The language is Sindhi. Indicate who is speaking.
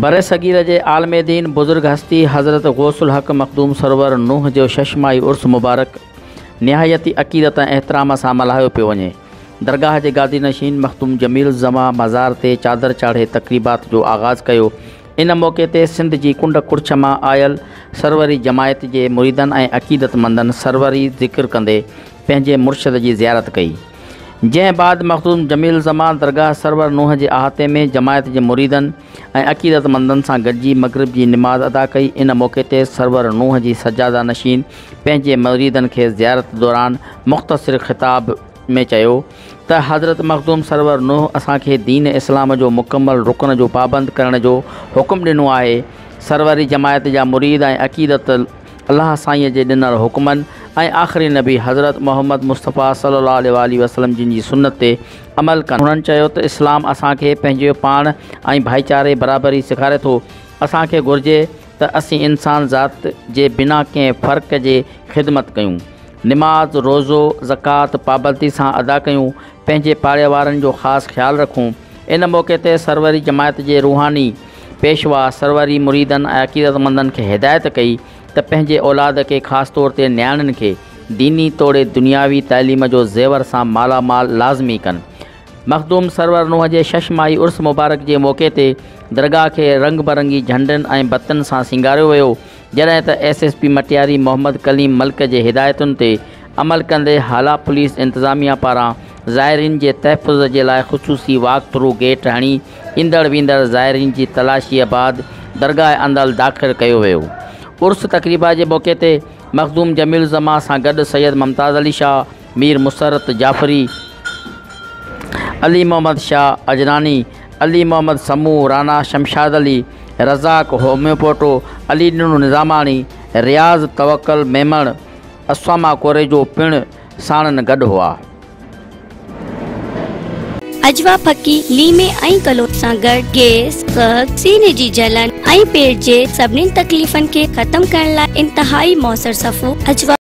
Speaker 1: برصغير جي عالم دين بزرگ هستي حضرت غوث الحق مخدوم سرور نوح جو ششماهي عرس مبارڪ نهايت ئي عقيدت ۽ احترام سان ملهايو پيو وڃي. درگاهه جي گادي نشين مخدوم جميل الزمان مزار تي چادر چاڙهي تقريبات جو آغاز ڪيو. ان موقعي تي سنڌ جي ڪنڊ ڪڙڇ مان آيل سروري جماعت جي مريدن ۽ عقيدتمندن سروري ذڪر ڪندي پنهنجي مرشد جي زيارت ڪئي. جنهن بعد مخدوم جميل الزمان درگاهه سرور نوح جي احاطي ۾ جماعت جي مريدن ۽ عقيدتمندن سان گڏجي مغرب جي نماز ادا ڪئي. ان موقعي تي سرور نوح جي سجاده نشين پنهنجي مريدن کي زيارت دوران مختصر خطاب ۾ چيو ته حضرت مخدوم سرور نوح اسان کي دين اسلام جو مڪمل رڪن جو پابند ڪرڻ جو حڪم ڏنو آهي. سروري جماعت جا مريد ۽ عقيدت الله سائينء جي ڏنل حڪمن ۽ آخري نبي حضرت محمد مصطفيٰ صلي الله عليه واٰله وسلم جن جي سنت تي عمل ڪن. هنن چيو ته اسلام اسان کي پنهنجو پاڻ ۽ ڀائيچاري برابري سيکاري ٿو، اسان کي گهرجي ته اسين انسان ذات جي بنا ڪنهن فرق جي خدمت ڪيون، نماز، روزو، زڪوات پابندي سان ادا ڪيون، پنهنجي پاڙي وارن جو خاص خيال رکون. ان موقعي تي سروري جماعت جي روحاني پيشوا سروري مريدن ۽ عقيدتمندن کي هدايت ڪئي ته پنهنجي اولاد کي خاص طور تي نياڻين کي ديني توڙي دنياوي تعليم جو زيور سان مالا مال لازمي ڪن. مخدوم سرور نوح جي ششماهي عرس مبارڪ جي موقعي تي درگاهه کي رنگ برنگي جهنڊن ۽ بتين سان سينگاريو ويو جڏهن ته S S P Matiari Muhammad Kaleem Malik جي هدايتن تي عمل ڪندي هالا پوليس انتظاميا پاران زائرين جي تحفظ جي لاء خصوصي واڪ ٿرو گيٽ هڻي ايندڙ ويندڙ زائرين جي تلاشيء بعد درگاهه اندر داخل ڪيو ويو. عرس تقريبا جي موقعي تي مخدوم جميل الزمان سان گڏ سيد ممتاز علي شاهه، مير مسرت جعفري، علي محمد شاهه اجراني، علي محمد سمون، رانا شمشاد علي، رزاق هوميوپوٽو، علي ڏنو نظاماڻي، رياض توڪل ميمڻ، اساما ڪوريجو پڻ ساڻن گڏ هئا.
Speaker 2: عجوه ڦڪي، ليمي ۽ ڪلو سان گڏ گيس، قحط، سيني جي جلن ۽ پيٽ جي سڀني تڪليفن کي ختم ڪرڻ لاء انتهائي موثر صفحو عجوه.